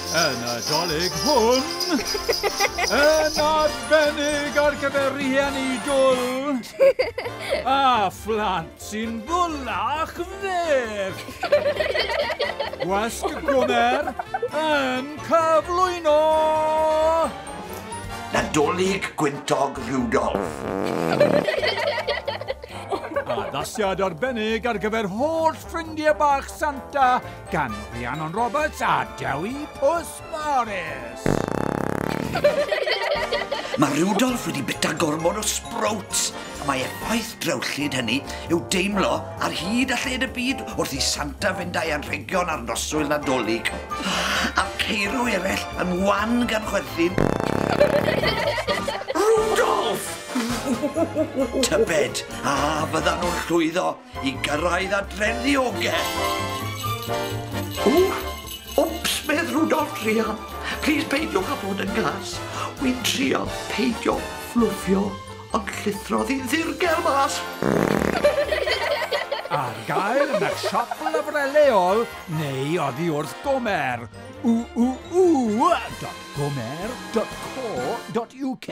Y Nadolig hwn, yn arbennig ar gyfer rhieni dwl a phlant sy'n ddwlach fyth. Gwasg Gomer yn cyflwyno Nadolig Gwyntog Rudolf. Addasiad arbennig ar gyfer holl ffrindiau bach Santa gan Rhiannon Roberts a Dewi Pws Morris. Mae Rudolf wedi byta gormod o sprouts, a mae effaith drewllyd hynny yw deimlo ar hyd a lled y byd wrth i Santa fynd â'i anrhegion ar noswyl Nadolig. A'r ceirw eraill yn wan gan chwerthin. Rudolf! Tybed, a fyddan nhw'n llwyddo i gyrraedd adre'n ddiogel? Wps, medd Rudolf druan. Plis peidiwch â bod yn gas. Wy'n trio peidio fflwffio, ond llithrodd hi'n ddirgel mas. Ar gael yn eich siop lyfrau leol neu oddi wrth Gomer. www.gomer.co.uk.